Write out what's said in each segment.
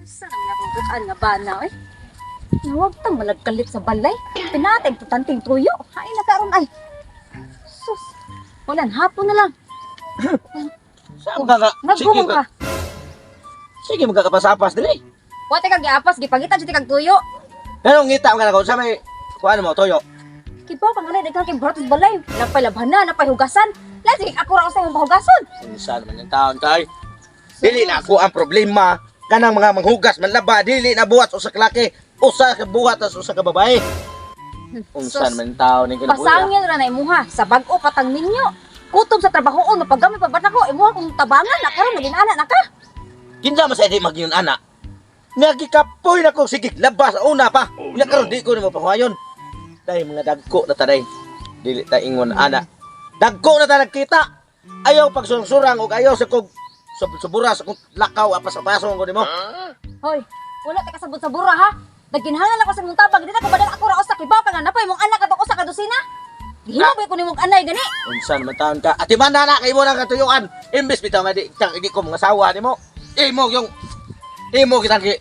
Asa naman akong butaan nga bana, eh? Nawag tang malagkalit sa balay. Pinatay tutanting tuyo. Hain na karon ay. Sus. Walan, hapon na lang. Saan ka nga? Nagumong ka. Sige, magkakapasapas dili. Wa kag giapas, gipangitan jud kag tuyo. Pero ngita ka na ko sa may kuan mo toyo. Kibaw ka nga daghan kay buhat sa balay. Napay labhana, napay hugasan. Lagi ako ra usay mong pahugason. Unsa naman yung taon kay? Dili na ako ang problema kanang mga manghugas manlaba dili na buhat usa ka laki, usa ka buhat tas usa ka babae. Unsa Sus. naman yung taon ning kinabuhi? Pasangil ra na imuha sa bag-o patang ninyo. Kutob sa trabahoon mapagamit pa ba nako imuha kung tabangan na karon naging ana na ka. Kinsa man sa di magyon ana? Nagikapoy na ko sige labas sa una pa. Nya karon di ko nimo pahuwayon. Dahil mga dagko na taday. Dili ta ingon ana. Dagko na ta nagkita. Ayaw pagsurang-surang og ayaw sa kog subura sa kong lakaw apas-apason ko nimo. Hoy, wala ta kasabot sa bura ha. Nagginhangan ako sa imong tabang, di na ko badal ako ra usa kibaw ka nga napay mong anak katong usa ka dosina. Gihimo ba ko nimong anay gani? Unsa naman taon ka? Ati man na kay mo nang katuyuan. Imbes bitaw nga di tang di ko mga sawa nimo. Imo yung imo kitang gi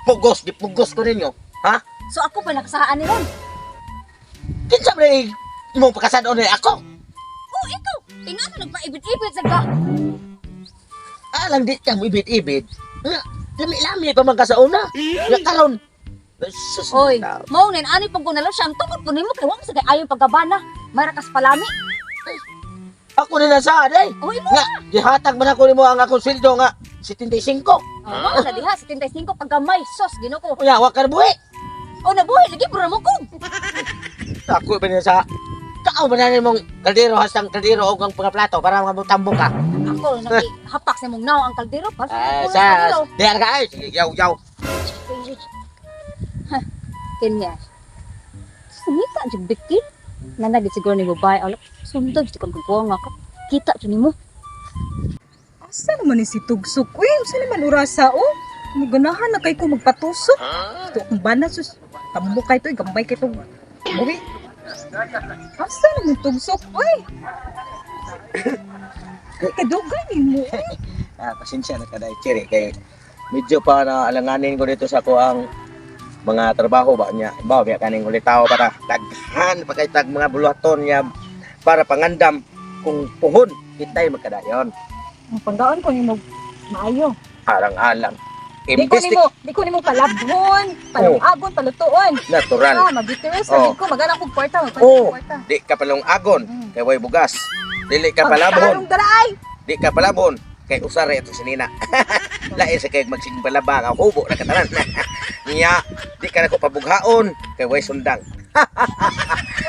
pugos, gipugos ko ninyo. Ha? So ako pa nakasahaan ni ron. Kinsa man ni imong pagkasad-on ni ako? Oh, ikaw, ingano nagpaibit-ibit sa ka. Alang di ka mo ibit-ibit. Nga, Lami-lami pa man ka sa una. Nga karon. Sus, Oy, tao. mao nin ani pag ko nalo siya ang tungod po nimo kay wa mo sa kay ayon pagkabana. Marakas palami. Ako ni nasa day. Oy mo. Nga, gihatag man ako nimo ang akong sweldo nga 75. Oh, mao na diha 75 paggamay sos Ginoo. Unya, wa ka na buhi. Oh, nabuhi lagi bro mo kog. Ako pa niya sa Kao ba na nimong kaldero hastang kaldero og ang mga plato para mga tambok ka. Ako nang hapak sa imong naong ang kaldero pa. Ah, sa diyan ka ay sige yaw yaw. Kenya. Sumita jud bikin. Nanagit siguro ni babae. Alok, sundan jud kang kukuha nga ka. Kita jud nimo. Asa naman ni si Tugsok? Uy, unsa naman orasa oh? Ganahan na kay ko magpatusok. Ito akong bana sus. Tambo kay to, gambay kay to. Uy. Asa naman Tugsok? Uy. Kadugay ni mo. Ah, pasensya na kaday Cherry kay medyo pa na alanganin ko dito sa ko ang mga trabaho ba niya. Ba biya kaning ulitaw para daghan pa kay tag mga buluhaton niya para pangandam kung puhon kitay magkadayon. Ang panggaon ko nimo maayo. Arang-alang. Di ko Imbes nimo, di ko nimo palabhon, palungagon, palutuon. natural. Ah, magiteres Oh. oh. ko magana kog kwarta, magana Oh. kog kwarta. Di ka palong agon kay way bugas. Dili ka palabhon, Pagtarong dara ay. di ka palabhon kay usare ato si Nina. Lain sa kay magsigbalaba nga hubo na katanan. Niya, di ka nako pabughaon kay way sundang.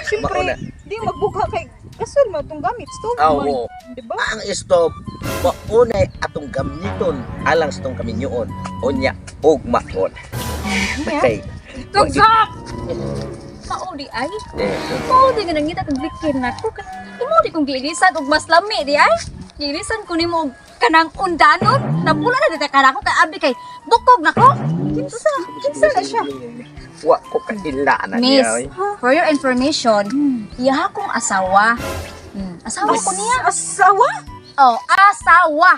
Siyempre, Mauna. di magbugha kay gasol mo itong gamit, stove Ah, man. oo. Di ba? Ang stove maunay atong gamiton alang sa itong kaminyoon unya ugmaon. Yeah. Kay Tugsok! Mao di ay. Eh, Mao di nga nangita kag bikin nako. Imo di kong giilisan og mas lami di ay. Giilisan ko nimo og kanang undanon. Napula na dito kanako kay abi kay bukog nako. Kinsa? Kinsa na siya? Wa ko kaila na Miss, niya. Oy. for your information, iya akong asawa. Asawa ko niya. Asawa? Oh, asawa.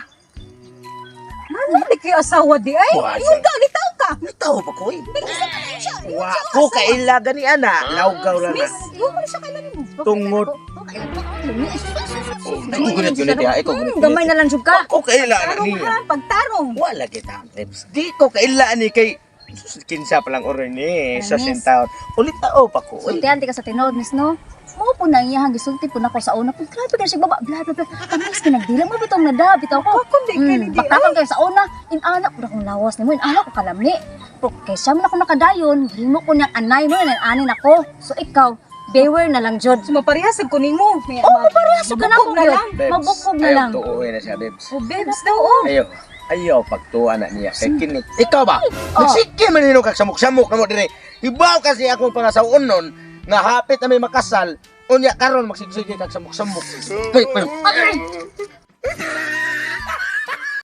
Ano di kayo asawa di ay? Wa, Yung gagitaw ka. Nitaw pa ko eh. Wa ko kaila gani ana. Lawgaw lang na. Miss, yung mo na siya kailan mo. Tungod. Ikaw gunit gunit ya, ikaw gunit. Gamay na lang jud ka. Wa ko kaila na Tarong niya. ha, pagtarong. Wala kita. Di ko kaila ni kay sus, kinsa pa lang oray ni sa Miss. sintaon. Ulit tao pa ko. Oy. Sultihan ti ka sa tinuod, miss, no? Mao po na iyang gisulti po nako sa una. Pero grabe ka siya baba, bla bla bla. Kamis ka nagdilang mo bitong nada, bitaw ko. Kakon di kay ni di ay. Baktakan kayo sa una. Inana ko na akong lawas nimo, inana ko kalamni. Pero kaysa man ako nakadayon, himo ko niyang anay mo, anin ako. So ikaw, beware na lang jud. So maparehas ang kunin mo. May Oo, maparehas ka na mabukog na ako, lang. Babes, Mabukog na ayaw lang. tuuhin na siya, babes. Oh, babes daw oh. Ayaw. Ayaw pagtuwa na niya. Kay kini. Ikaw ba? Oh. Nagsige man nino kag samok-samok na mo dire. Ibaw kasi akong pangasaon nun nga hapit na may makasal. Unya karon magsigsige kag samok-samok. Ay, ay. Aray!